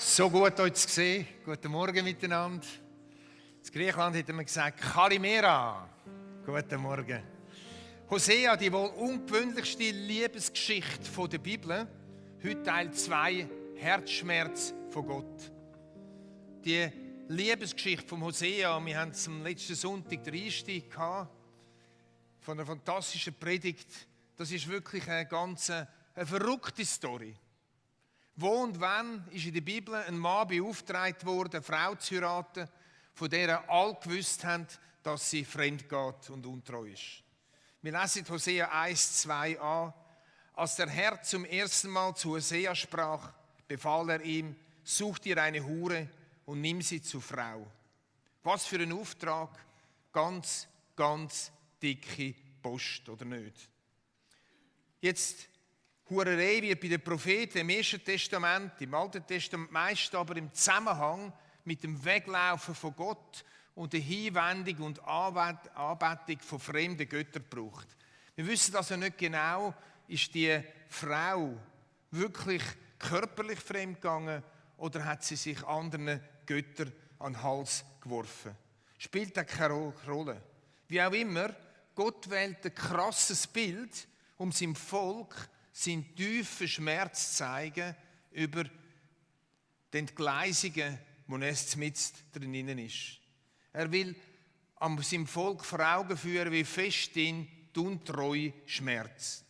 So gut, euch zu sehen. Guten Morgen miteinander. In Griechenland hätte man gesagt, Kalimera. Guten Morgen. Hosea, die wohl ungewöhnlichste Liebesgeschichte der Bibel. Heute Teil 2, Herzschmerz von Gott. Die Liebesgeschichte von Hosea, wir haben es am letzten Sonntag den Einstieg gehabt, von einer fantastischen Predigt. Das ist wirklich eine verrückte Story. Wo und wann ist in der Bibel ein Mann beauftragt worden, eine Frau zu heiraten, von der alle gewusst haben, dass sie fremd geht und untreu ist. Wir lesen Hosea 1, 2a. Als der Herr zum ersten Mal zu Hosea sprach, befahl er ihm, such dir eine Hure und nimm sie zur Frau. Was für ein Auftrag, ganz dicke Post, oder nicht? Jetzt, Hurerei wird bei den Propheten im Ersten Testament, im Alten Testament meist aber im Zusammenhang mit dem Weglaufen von Gott und der Hinwendung und Anbetung von fremden Göttern gebraucht. Wir wissen also nicht genau, ist die Frau wirklich körperlich fremd gegangen oder hat sie sich anderen Göttern an den Hals geworfen. Spielt da keine Rolle. Wie auch immer, Gott wählt ein krasses Bild, um seinem Volk seinen tiefen Schmerz zu zeigen über den Entgleisungen, wo es mitten drinnen ist. Er will seinem Volk vor Augen führen, wie fest ihn die Untreue schmerzt.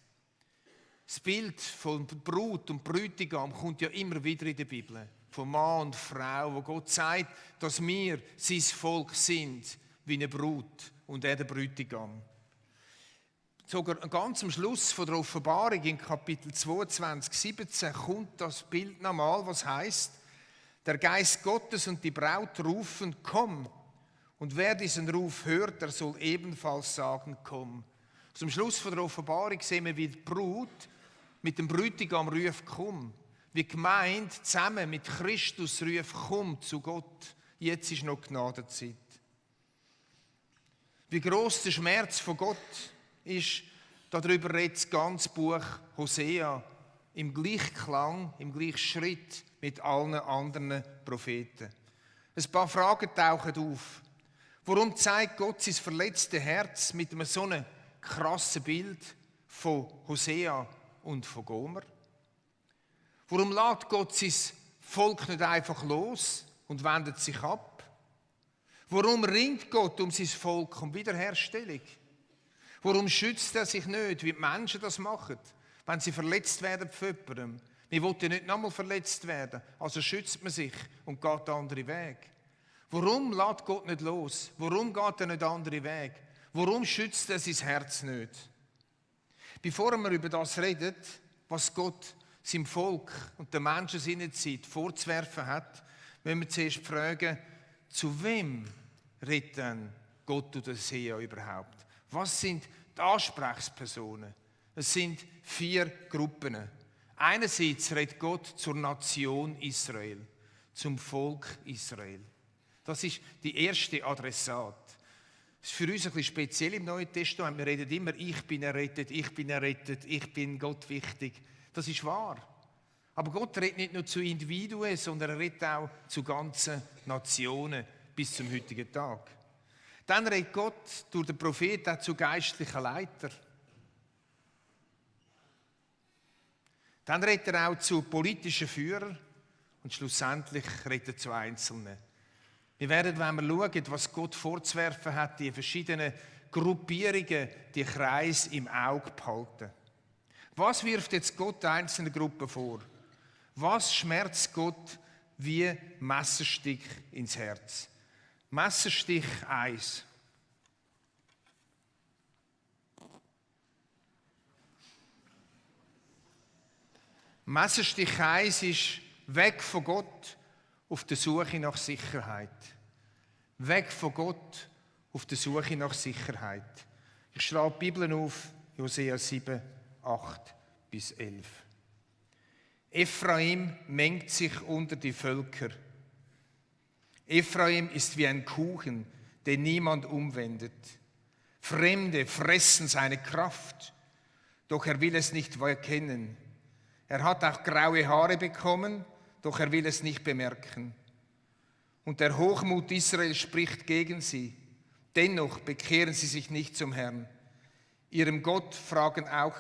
Das Bild von Brut und Bräutigam kommt ja immer wieder in der Bibel. Von Mann und Frau, wo Gott sagt, dass wir sein Volk sind, wie eine Brut und er der Bräutigam. Sogar ganz am Schluss von der Offenbarung in Kapitel 22, 17 kommt das Bild nochmal, was heißt: Der Geist Gottes und die Braut rufen, komm. Und wer diesen Ruf hört, der soll ebenfalls sagen, komm. Zum Schluss von der Offenbarung sehen wir, wie die Braut mit dem Bräutigam ruft, komm. Wie die Gemeinde zusammen mit Christus ruft, komm zu Gott. Jetzt ist noch Gnadenzeit. Wie gross der Schmerz von Gott ist, darüber redet das ganze Buch Hosea im Gleichklang, im gleichen Schritt mit allen anderen Propheten. Ein paar Fragen tauchen auf. Warum zeigt Gott sein verletztes Herz mit einem so einem krassen Bild von Hosea und von Gomer? Warum lässt Gott sein Volk nicht einfach los und wendet sich ab? Warum ringt Gott um sein Volk um Wiederherstellung? Warum schützt er sich nicht, wie die Menschen das machen, wenn sie verletzt werden von jemandem? Wir wollen ja nicht nochmal verletzt werden, also schützt man sich und geht den anderen Weg. Warum lässt Gott nicht los? Warum geht er nicht den anderen Weg? Warum schützt er sein Herz nicht? Bevor wir über das reden, was Gott seinem Volk und den Menschen seiner Zeit vorzuwerfen hat, müssen wir zuerst fragen, zu wem redet denn Gott oder Hosea überhaupt? Was sind die Ansprechpersonen? Es sind 4 Gruppen. Einerseits redet Gott zur Nation Israel, zum Volk Israel. Das ist die erste Adressat. Das ist für uns ein bisschen speziell im Neuen Testament. Wir reden immer, ich bin errettet, ich bin Gott wichtig. Das ist wahr. Aber Gott redet nicht nur zu Individuen, sondern er redet auch zu ganzen Nationen bis zum heutigen Tag. Dann redet Gott durch den Propheten auch zu geistlichen Leitern. Dann redet er auch zu politischen Führern und schlussendlich redet er zu Einzelnen. Wir werden, wenn wir schauen, was Gott vorzuwerfen hat, die verschiedenen Gruppierungen, die Kreis im Auge behalten. Was wirft jetzt Gott einzelnen Gruppen vor? Was schmerzt Gott wie Messerstich ins Herz? Messerstich 1. Messerstich 1 ist weg von Gott auf der Suche nach Sicherheit. Weg von Gott auf der Suche nach Sicherheit. Ich schlage die Bibel auf, Hosea 7, 8 bis 11. Ephraim mengt sich unter die Völker. Ephraim ist wie ein Kuchen, den niemand umwendet. Fremde fressen seine Kraft, doch er will es nicht erkennen. Er hat auch graue Haare bekommen, doch er will es nicht bemerken. Und der Hochmut Israel spricht gegen sie. Dennoch bekehren sie sich nicht zum Herrn. Ihrem Gott fragen auch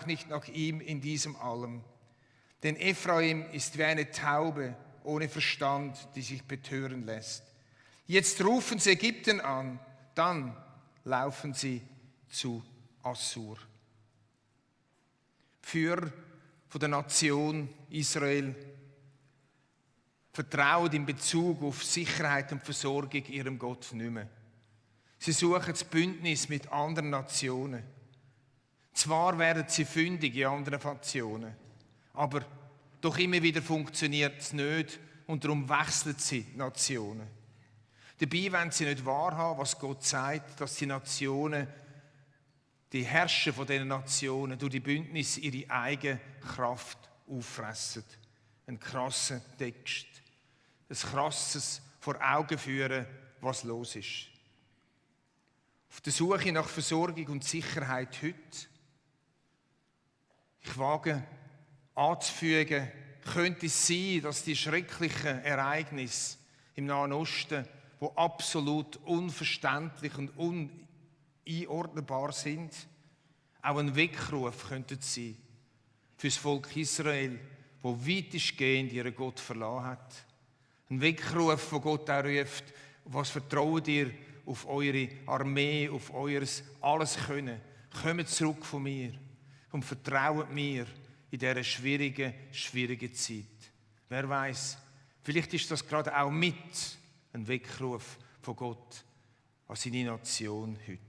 nicht nach ihm in diesem allem. Denn Ephraim ist wie eine Taube ohne Verstand, die sich betören lässt. Jetzt rufen sie Ägypten an, dann laufen sie zu Assur. Führer von der Nation Israel vertrauen in Bezug auf Sicherheit und Versorgung ihrem Gott nicht mehr. Sie suchen das Bündnis mit anderen Nationen. Zwar werden sie fündig in anderen Nationen, aber doch immer wieder funktioniert es nicht und darum wechseln sie die Nationen. Dabei wollen sie nicht wahrhaben, was Gott sagt, dass die Nationen, die Herrscher von diesen Nationen, durch die Bündnis ihre eigene Kraft auffressen. Ein krasser Text. Ein krasses vor Augen führen, was los ist. Auf der Suche nach Versorgung und Sicherheit heute, ich wage anzufügen, könnte es sein, dass die schrecklichen Ereignisse im Nahen Osten, die absolut unverständlich und uneinordnbar sind, auch ein Weckruf könnten sein für das Volk Israel, das weitestgehend ihren Gott verlassen hat. Ein Weckruf, wo Gott auch ruft, was vertraut ihr auf eure Armee, auf eures alles Können. Kommt zurück von mir und vertraut mir in dieser schwierigen Zeit. Wer weiß, vielleicht ist das gerade auch mit ein Weckruf von Gott an seine Nation heute.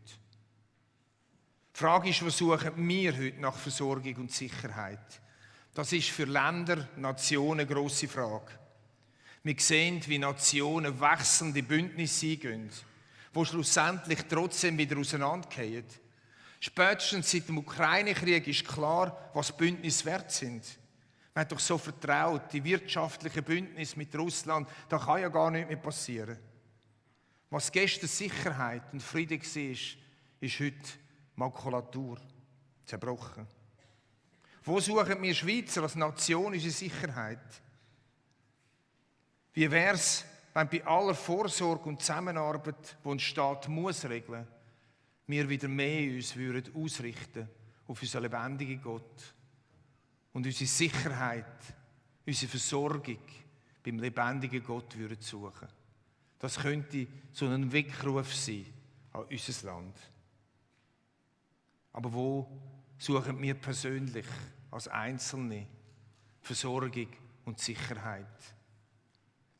Die Frage ist, wo suchen wir heute nach Versorgung und Sicherheit? Das ist für Länder, Nationen eine grosse Frage. Wir sehen, wie Nationen wechselnde Bündnisse eingehen, die schlussendlich trotzdem wieder auseinandergehen. Spätestens seit dem Ukraine-Krieg ist klar, was Bündnisse wert sind. Man hat doch so vertraut, die wirtschaftlichen Bündnisse mit Russland, da kann ja gar nichts mehr passieren. Was gestern Sicherheit und Friede war, ist heute Makulatur, zerbrochen. Wo suchen wir Schweizer als Nation unsere Sicherheit? Wie wäre es, wenn bei aller Vorsorge und Zusammenarbeit, die ein Staat muss regeln, wir wieder mehr uns ausrichten auf unseren lebendigen Gott und unsere Sicherheit, unsere Versorgung beim lebendigen Gott suchen. Das könnte so ein Weckruf sein an unser Land. Aber wo suchen wir persönlich als Einzelne Versorgung und Sicherheit?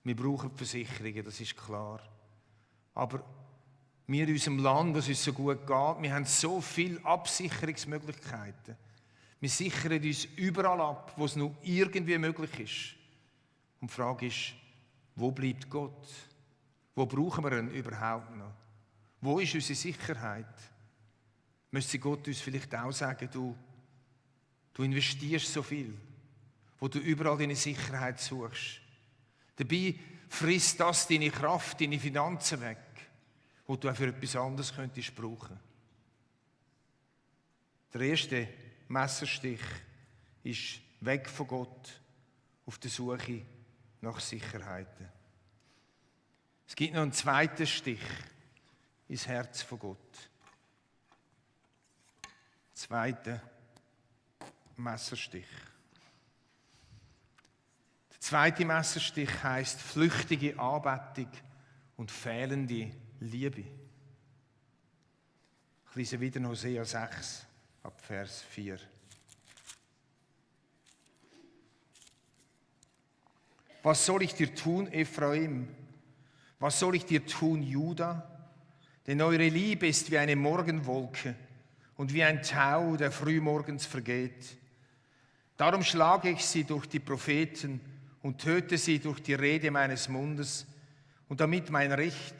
Wir brauchen Versicherungen, das ist klar. Aber wir in unserem Land, was uns so gut geht, wir haben so viele Absicherungsmöglichkeiten. Wir sichern uns überall ab, wo es nur irgendwie möglich ist. Und die Frage ist, wo bleibt Gott? Wo brauchen wir ihn überhaupt noch? Wo ist unsere Sicherheit? Müsste Gott uns vielleicht auch sagen, du investierst so viel, wo du überall deine Sicherheit suchst. Dabei frisst das deine Kraft, deine Finanzen weg, wo du auch für etwas anderes könntest brauchen. Der erste Messerstich ist weg von Gott auf der Suche nach Sicherheiten. Es gibt noch einen zweiten Stich ins Herz von Gott. Zweiter Messerstich. Der zweite Messerstich heisst flüchtige Anbetung und fehlende Liebe. Ich lese wieder Hosea 6 ab Vers 4. Was soll ich dir tun, Ephraim? Was soll ich dir tun, Juda? Denn eure Liebe ist wie eine Morgenwolke und wie ein Tau, der frühmorgens vergeht. Darum schlage ich sie durch die Propheten und töte sie durch die Rede meines Mundes, und damit mein Recht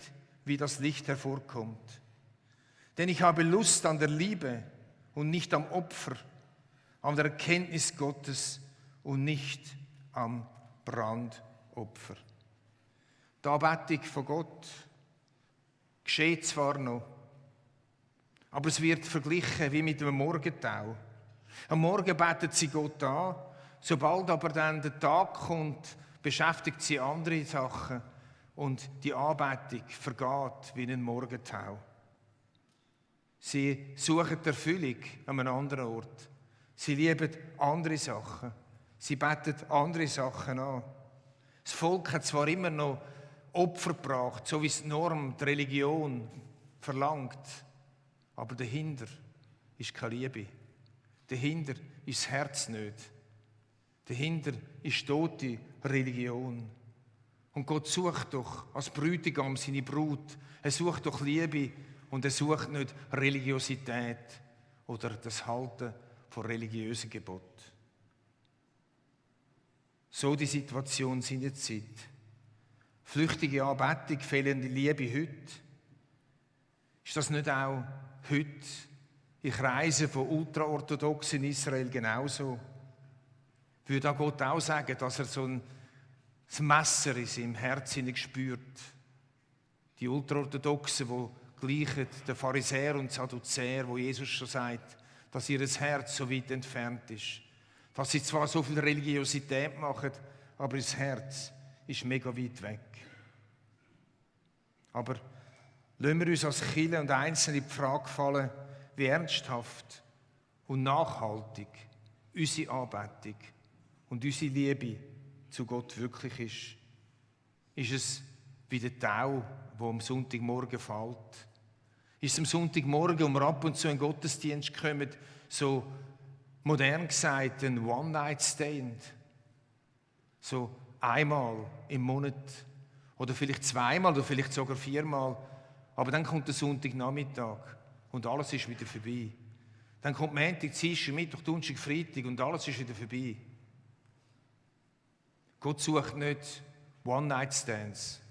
wie das Licht hervorkommt. Denn ich habe Lust an der Liebe und nicht am Opfer, an der Erkenntnis Gottes und nicht am Brandopfer. Die Anbetung von Gott geschieht zwar noch, aber es wird verglichen wie mit einem Morgentau. Am Morgen betet sie Gott an Sobald aber dann der Tag kommt, beschäftigt sie andere Sachen und die Anbetung vergeht wie ein Morgentau. Sie suchen die Erfüllung an einem anderen Ort. Sie lieben andere Sachen. Sie beten andere Sachen an. Das Volk hat zwar immer noch Opfer gebracht, so wie es die Norm, die Religion verlangt, aber dahinter ist keine Liebe. Dahinter ist das Herz nicht. Dahinter ist tote Religion. Und Gott sucht doch als Bräutigam seine Brut. Er sucht doch Liebe und er sucht nicht Religiosität oder das Halten von religiösen Geboten. So die Situation seiner Zeit. Flüchtige Anbetung, fehlende Liebe heute. Ist das nicht auch heute in Kreisen von Ultraorthodoxen in Israel genauso? Würde auch Gott auch sagen, dass er so ein Messer in seinem Herzen spürt? Die Ultraorthodoxen, die gleichen den Pharisäer und Sadduzäer, wo Jesus schon sagt, dass ihr Herz so weit entfernt ist. Dass sie zwar so viel Religiosität machen, aber das Herz ist mega weit weg. Aber lassen wir uns als Kirche und Einzelne die Frage fallen, wie ernsthaft und nachhaltig unsere Anbetung und unsere Liebe zu Gott wirklich ist. Ist es wie der Tau, der am Sonntagmorgen fällt? Ist es am Sonntagmorgen, wo wir ab und zu in den Gottesdienst kommen, so modern gesagt ein One-Night-Stand? So einmal im Monat oder vielleicht zweimal oder vielleicht sogar viermal. Aber dann kommt der Sonntagnachmittag und alles ist wieder vorbei. Dann kommt Montag, Dienstag, Mittwoch, Donnerstag, Freitag und alles ist wieder vorbei. Gott sucht nicht One-Night-Stands.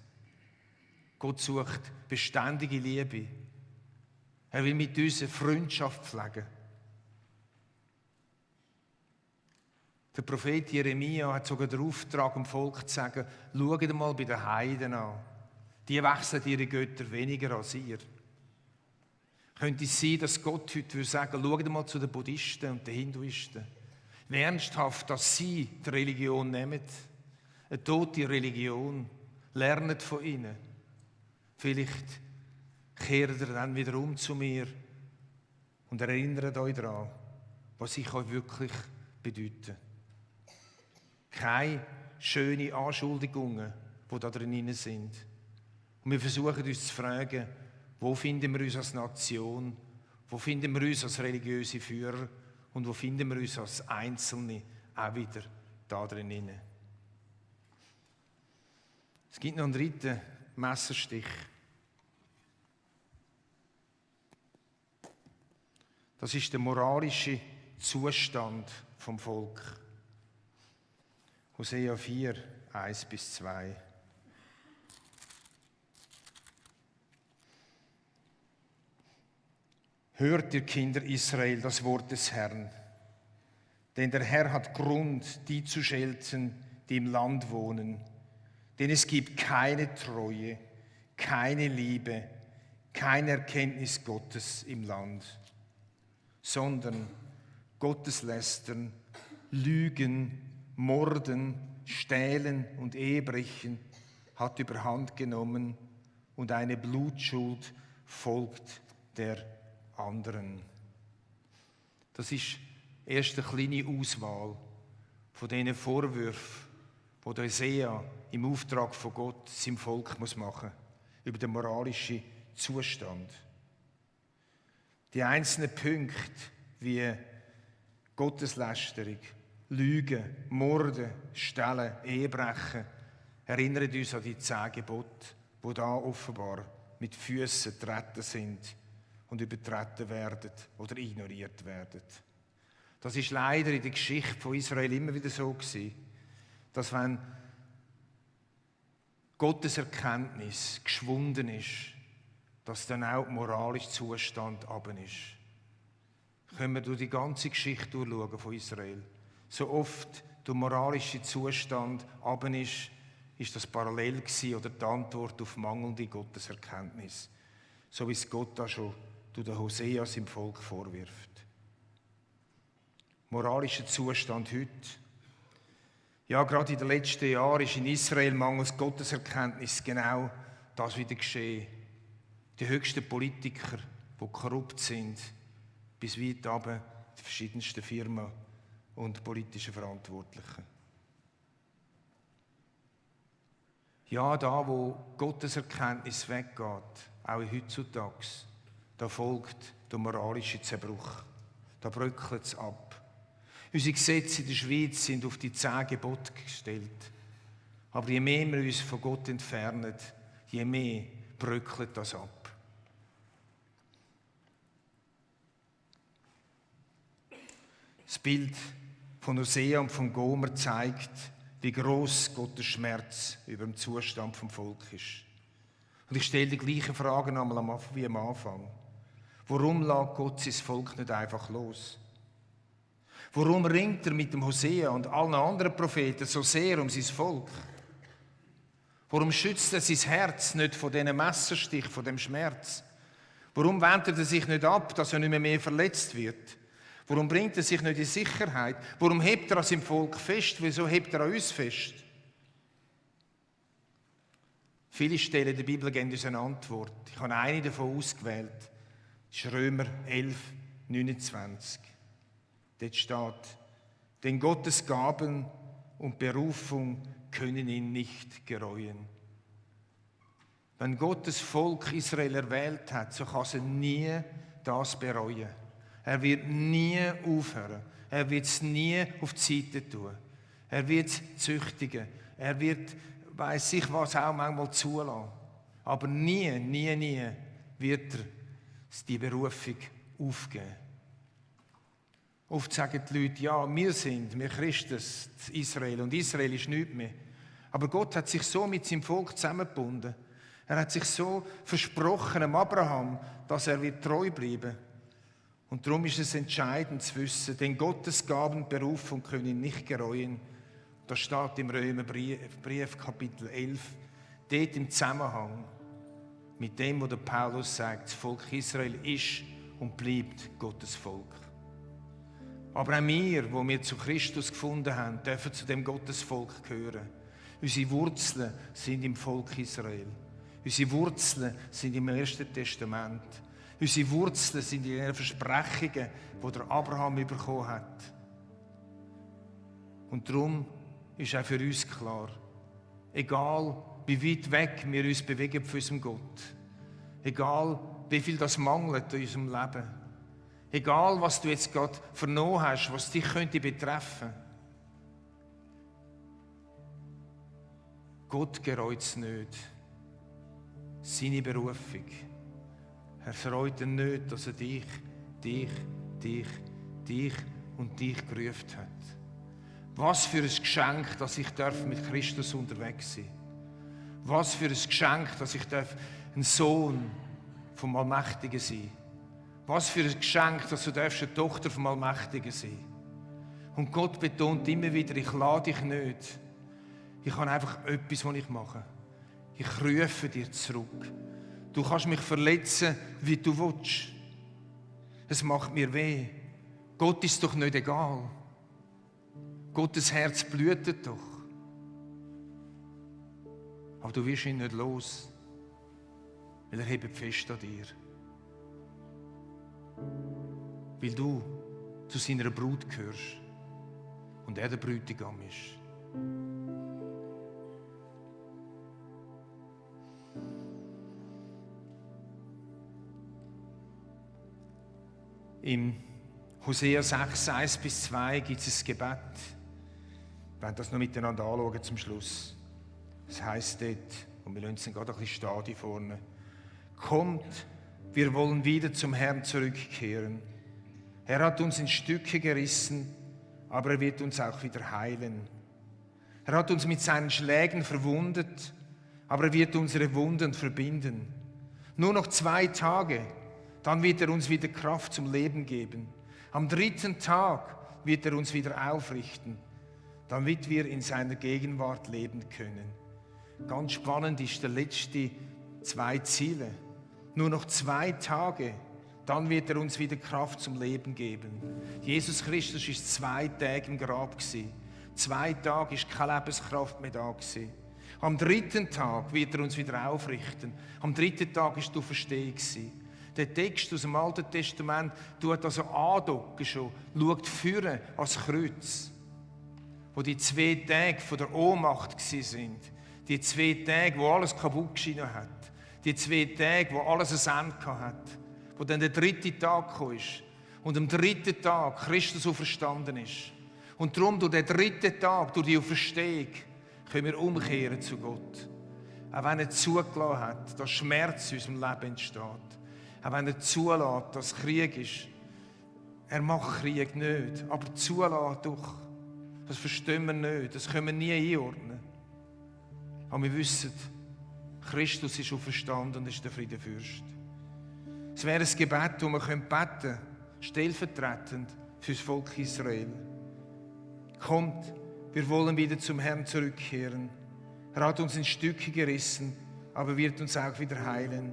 Gott sucht beständige Liebe. Er will mit uns eine Freundschaft pflegen. Der Prophet Jeremia hat sogar den Auftrag, dem Volk zu sagen, schaut mal bei den Heiden an. Die wechseln ihre Götter weniger als ihr. Könnte es sein, dass Gott heute würde sagen, schaut mal zu den Buddhisten und den Hinduisten. Wie ernsthaft, dass sie die Religion nehmen. Eine tote Religion. Lernt von ihnen. Vielleicht kehrt ihr dann wieder um zu mir und erinnert euch daran, was ich euch wirklich bedeute. Keine schönen Anschuldigungen, die da drin sind. Und wir versuchen uns zu fragen, wo finden wir uns als Nation, wo finden wir uns als religiöse Führer und wo finden wir uns als Einzelne auch wieder da drin. Es gibt noch einen dritten Messerstich. Das ist der moralische Zustand vom Volk. Hosea 4, 1-2. Hört ihr Kinder Israel das Wort des Herrn, denn der Herr hat Grund, die zu schelten, die im Land wohnen. Denn es gibt keine Treue, keine Liebe, keine Erkenntnis Gottes im Land, sondern Gotteslästern, Lügen, Morden, Stehlen und Ehebrechen hat überhand genommen und eine Blutschuld folgt der anderen. Das ist erst eine kleine Auswahl von diesen Vorwürfen, die der Hosea im Auftrag von Gott seinem Volk machen muss, über den moralischen Zustand. Die einzelnen Punkte wie Gotteslästerung, Lügen, Morden, Stehlen, Ehebrechen erinnern uns an die 10 Gebote, die da offenbar mit Füßen getreten sind und übertreten werden oder ignoriert werden. Das ist leider in der Geschichte von Israel immer wieder so gewesen, dass wenn Gottes Erkenntnis geschwunden ist, dass dann auch der moralische Zustand runter ist. Können wir durch die ganze Geschichte durchschauen von Israel. So oft der moralische Zustand runter ist das parallel gewesen oder die Antwort auf mangelnde Gotteserkenntnis. So wie es Gott da schon durch den Hosea seinem Volk vorwirft. Moralischer Zustand heute, Ja, gerade in den letzten Jahren ist in Israel mangels Gotteserkenntnis genau das wieder geschehen. Die höchsten Politiker, die korrupt sind, bis weit runter die verschiedensten Firmen und politischen Verantwortlichen. Ja, da wo Gotteserkenntnis weggeht, auch heutzutage, da folgt der moralische Zerbruch. Da bröckelt es ab. Unsere Gesetze in der Schweiz sind auf die 10 Gebote gestellt. Aber je mehr wir uns von Gott entfernen, je mehr bröckelt das ab. Das Bild von Hosea und von Gomer zeigt, wie gross Gottes Schmerz über den Zustand vom Volk ist. Und ich stelle die gleichen Fragen einmal wie am Anfang. Warum lässt Gott sein Volk nicht einfach los? Warum ringt er mit dem Hosea und allen anderen Propheten so sehr um sein Volk? Warum schützt er sein Herz nicht von diesem Messerstich, von dem Schmerz? Warum wendet er sich nicht ab, dass er nicht mehr verletzt wird? Warum bringt er sich nicht in Sicherheit? Warum hebt er an seinem Volk fest? Wieso hebt er an uns fest? Viele Stellen der Bibel geben uns eine Antwort. Ich habe eine davon ausgewählt. Das ist Römer 11, 29. Dort steht, denn Gottes Gaben und Berufung können ihn nicht gereuen. Wenn Gottes Volk Israel erwählt hat, so kann er nie das bereuen. Er wird nie aufhören. Er wird es nie auf die Seite tun. Er wird es züchtigen. Er wird, weiss ich was, auch manchmal zulassen. Aber nie wird er die Berufung aufgeben. Oft sagen die Leute, ja, wir Christen, das Israel, und Israel ist nichts mehr. Aber Gott hat sich so mit seinem Volk zusammengebunden. Er hat sich so versprochen dem Abraham, dass er wird treu bleiben. Und darum ist es entscheidend zu wissen, denn Gottes Gaben und Berufung können ihn nicht gereuen. Das steht im Römerbrief, Kapitel 11, dort im Zusammenhang mit dem, was der Paulus sagt, das Volk Israel ist und bleibt Gottes Volk. Aber auch wir, wo wir zu Christus gefunden haben, dürfen zu dem Gottesvolk gehören. Unsere Wurzeln sind im Volk Israel. Unsere Wurzeln sind im Ersten Testament. Unsere Wurzeln sind in den Versprechungen, die der Abraham bekommen hat. Und darum ist auch für uns klar, egal wie weit weg wir uns bewegen von unserem Gott, egal wie viel das mangelt in unserem Leben, egal was du jetzt gerade vernommen hast, was dich könnte betreffen, Gott gereut es nicht. Seine Berufung. Er freut ihn nicht, dass er dich und dich gerufen hat. Was für ein Geschenk, dass ich mit Christus unterwegs sein darf. Was für ein Geschenk, dass ich ein Sohn vom Allmächtigen sein darf. Was für ein Geschenk, dass du eine Tochter vom Allmächtigen sein darfst. Und Gott betont immer wieder, ich lade dich nicht. Ich habe einfach etwas, was ich mache. Ich rufe dir zurück. Du kannst mich verletzen, wie du willst. Es macht mir weh. Gott ist doch nicht egal. Gottes Herz blutet doch. Aber du wirst ihn nicht los, weil er hebt fest an dir. Weil du zu seiner Brut gehörst und er der Bräutigam ist. Im Hosea 6, 1-2 gibt es ein Gebet. Wir werden das noch miteinander anschauen zum Schluss. Es heisst dort, und wir lassen es gerade ein bisschen stehen hier vorne: Kommt, wir wollen wieder zum Herrn zurückkehren. Er hat uns in Stücke gerissen, aber er wird uns auch wieder heilen. Er hat uns mit seinen Schlägen verwundet, aber er wird unsere Wunden verbinden. Nur noch 2 Tage, dann wird er uns wieder Kraft zum Leben geben. Am 3. Tag wird er uns wieder aufrichten, damit wir in seiner Gegenwart leben können. Ganz spannend ist der letzte 2 Ziele. Nur noch 2 Tage, dann wird er uns wieder Kraft zum Leben geben. Jesus Christus war 2 Tage im Grab. 2 Tage ist keine Lebenskraft mehr da gewesen. Am 3. Tag wird er uns wieder aufrichten. Am 3. Tag ist die Auferstehung gewesen. Der Text aus dem Alten Testament tut also andocken schon, schaut führen als Kreuz, wo die 2 Tage von der Ohnmacht sind. Die 2 Tage, wo alles kaputt geschienen hat. Die 2 Tage, wo alles ein Ende hat. Wo dann der 3. Tag gekommen ist. Und am 3. Tag Christus auferstanden ist. Und darum, durch den 3. Tag, durch die Auferstehung, können wir umkehren zu Gott. Auch wenn er zugelassen hat, dass Schmerz in unserem Leben entsteht. Auch wenn er zulässt, dass Krieg ist. Er macht Krieg nicht, aber zulassen doch. Das verstehen wir nicht, das können wir nie einordnen. Aber wir wissen, Christus ist auferstanden und ist der Friedenfürst. Es wäre ein Gebet, das wir beten können, stellvertretend für das Volk Israel. Kommt, wir wollen wieder zum Herrn zurückkehren. Er hat uns in Stücke gerissen, aber wird uns auch wieder heilen.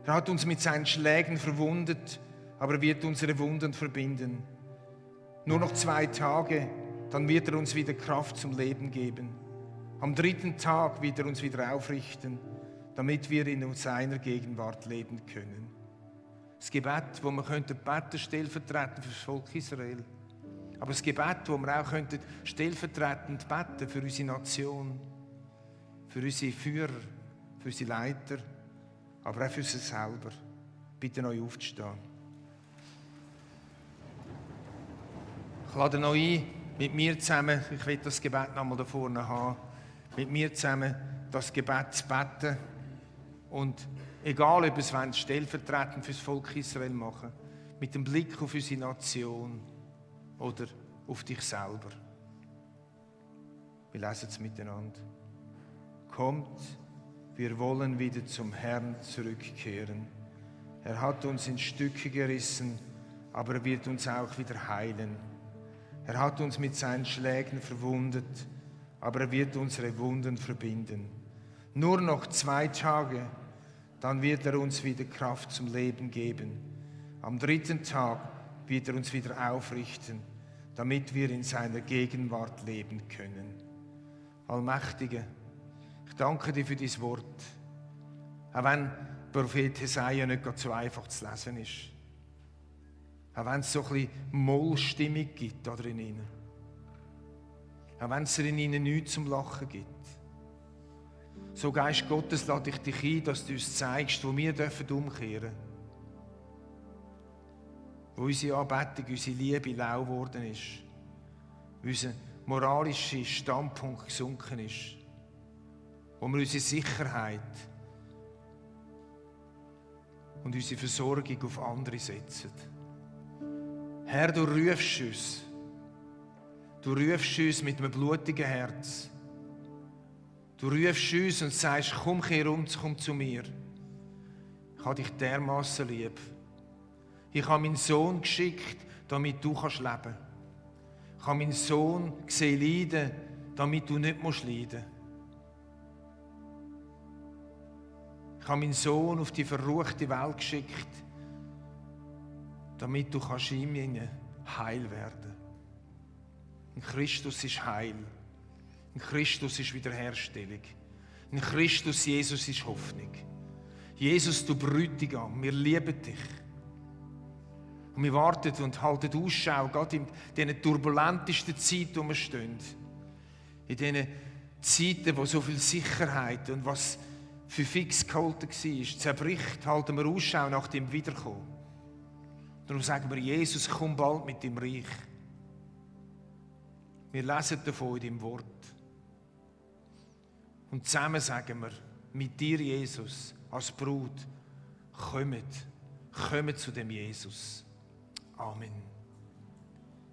Er hat uns mit seinen Schlägen verwundet, aber er wird unsere Wunden verbinden. Nur noch 2 Tage, dann wird er uns wieder Kraft zum Leben geben. Am 3. Tag wird er uns wieder aufrichten, damit wir in seiner Gegenwart leben können. Das Gebet, das wir beten, stellvertretend für das Volk Israel. Aber das Gebet, das wir auch stellvertretend beten für unsere Nation, für unsere Führer, für unsere Leiter, aber auch für uns selber. Bitte euch aufzustehen. Ich lade euch ein, mit mir zusammen, ich will das Gebet noch einmal da vorne haben, mit mir zusammen das Gebet zu beten. Und egal, ob es stellvertretend für das Volk Israel machen, mit dem Blick auf unsere Nation oder auf dich selber. Wir lesen es miteinander. Kommt, wir wollen wieder zum Herrn zurückkehren. Er hat uns in Stücke gerissen, aber er wird uns auch wieder heilen. Er hat uns mit seinen Schlägen verwundet, aber er wird unsere Wunden verbinden. Nur noch 2 Tage, dann wird er uns wieder Kraft zum Leben geben. Am 3. Tag wird er uns wieder aufrichten, damit wir in seiner Gegenwart leben können. Allmächtige, ich danke dir für dein Wort. Auch wenn Prophet Jesaja nicht so einfach zu lesen ist. Auch wenn es so ein bisschen Mollstimmung gibt da drin. Auch wenn es in ihnen nichts zum Lachen gibt. So, Geist Gottes, lade ich dich ein, dass du uns zeigst, wo wir umkehren dürfen. Wo unsere Anbetung, unsere Liebe lau geworden ist. Wo unser moralischer Standpunkt gesunken ist. Wo wir unsere Sicherheit und unsere Versorgung auf andere setzen. Herr, du rufst uns. Du rufst uns mit einem blutigen Herz. Du rufst uns und sagst, komm, kehr um, komm zu mir. Ich habe dich dermassen lieb. Ich habe meinen Sohn geschickt, damit du leben kannst. Ich habe meinen Sohn gesehen leiden, damit du nicht leiden musst. Ich habe meinen Sohn auf die verruchte Welt geschickt, damit du in ihm heil werden kannst. In Christus ist Heil. In Christus ist Wiederherstellung. In Christus, Jesus, ist Hoffnung. Jesus, du Bräutigam, wir lieben dich. Und wir warten und halten Ausschau, gerade in diesen turbulentesten Zeiten, wo wir stehen. In diesen Zeiten, wo so viel Sicherheit und was für fix gehalten war, zerbricht, halten wir Ausschau nach dem Wiederkommen. Darum sagen wir, Jesus, komm bald mit dem Reich. Wir lesen davon in deinem Wort. Und zusammen sagen wir, mit dir, Jesus, als Brut, kommt zu dem Jesus. Amen.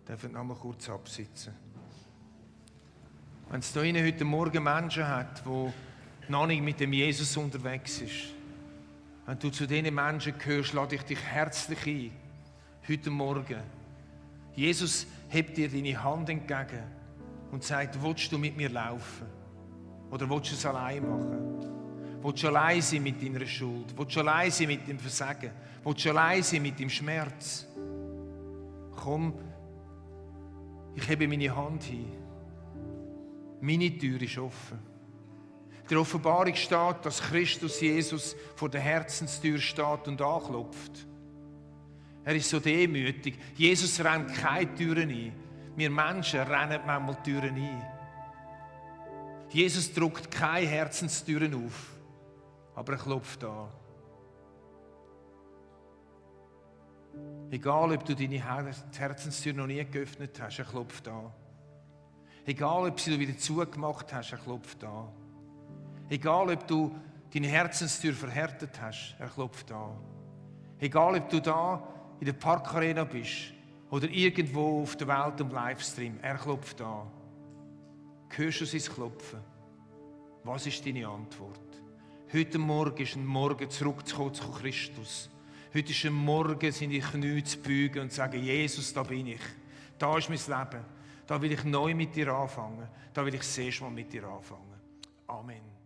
Dürfen wir noch mal kurz absitzen. Wenn es da innen heute Morgen Menschen hat, die noch nicht mit dem Jesus unterwegs ist, wenn du zu diesen Menschen gehörst, lade ich dich herzlich ein, heute Morgen. Jesus hebt dir deine Hand entgegen und sagt, willst du mit mir laufen? Oder willst du es allein machen? Willst du allein sein mit deiner Schuld? Willst du allein sein mit dem Versagen? Willst du allein sein mit dem Schmerz? Komm, ich hebe meine Hand hin Meine Tür ist offen. In der Offenbarung steht, dass Christus Jesus vor der Herzenstür steht und anklopft. Er ist so demütig. Jesus rennt keine Türen ein. Wir Menschen rennen manchmal Türen ein. Jesus drückt keine Herzenstüren auf, aber er klopft an. Egal, ob du deine Herzenstür noch nie geöffnet hast, er klopft an. Egal, ob sie du wieder zugemacht hast, er klopft an. Egal, ob du deine Herzenstür verhärtet hast, er klopft an. Egal, ob du da in der Parkarena bist oder irgendwo auf der Welt im Livestream, er klopft an. Hörst du sein Klopfen? Was ist deine Antwort? Heute Morgen ist ein Morgen zurückzukommen zu Christus. Heute ist ein Morgen, seine Knie zu beugen und zu sagen, Jesus, da bin ich. Da ist mein Leben. Da will ich neu mit dir anfangen. Da will ich das erste Mal mit dir anfangen. Amen.